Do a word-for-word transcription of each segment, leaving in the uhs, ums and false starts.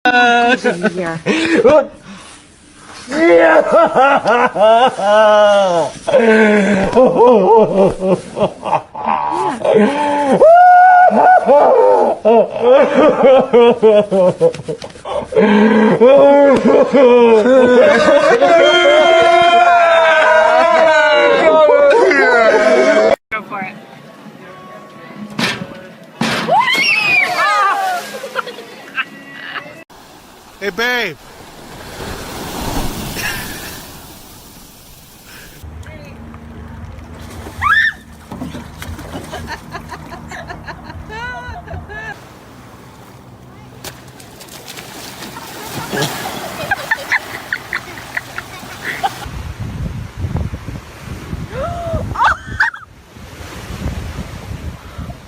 Over here. Go for it. Hey, babe.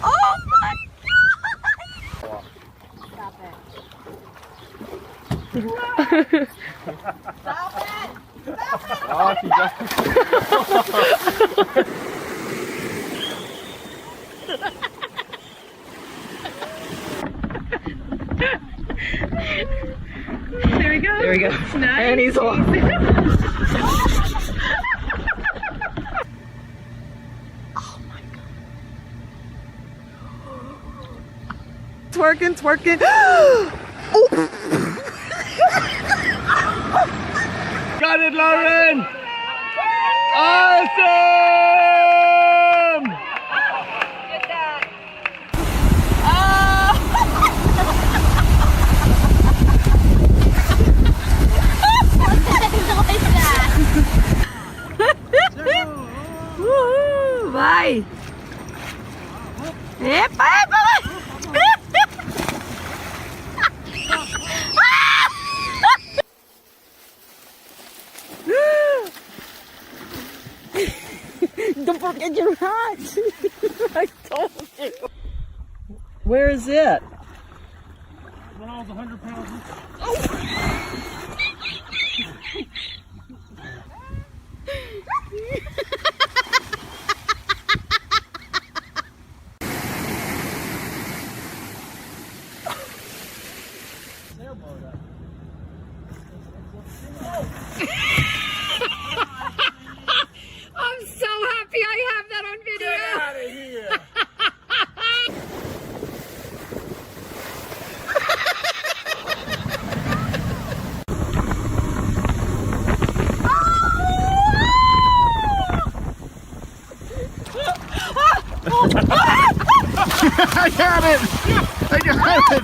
Oh my God! Stop it. Stop it! Stop it! Oh, she just... There we go. There we go. Nice. And he's off. Oh my God. Twerking, twerking. Got it, Lauren! Awesome! Look at that. Oh! What the hell is that? Woohoo! Bye! Epa, epa! Don't forget your hat! I told you. Where is it? When I was a hundred pounds. I'm so happy I have that on video. Get out of here. I got it! I got it!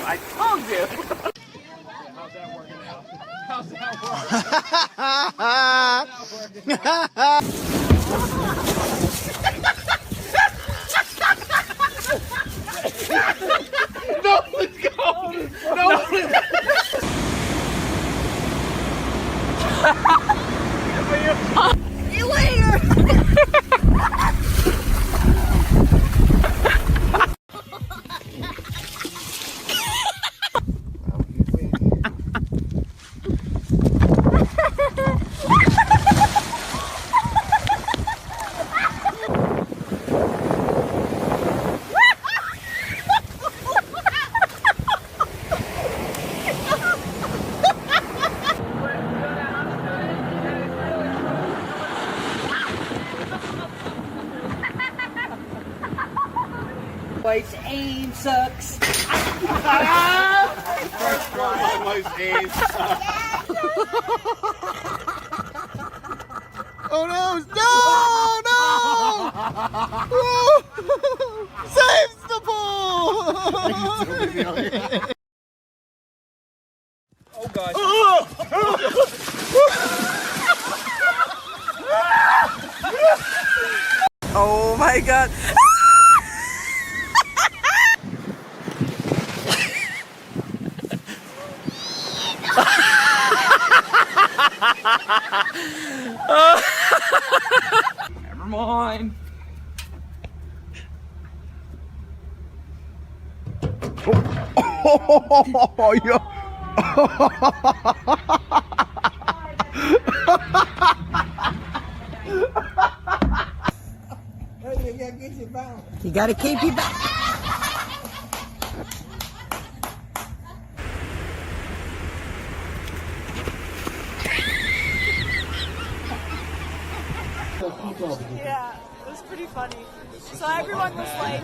I told you. How's that working out? How's that working? No, let's go. No, let's go. See you later. Wife's aim sucks. First girl, my wife's aim sucks. Oh no! No! No! Saves the ball! Oh my god. Never mind. Oh, yeah. You gotta keep your back. Yeah, it was pretty funny. So everyone was like,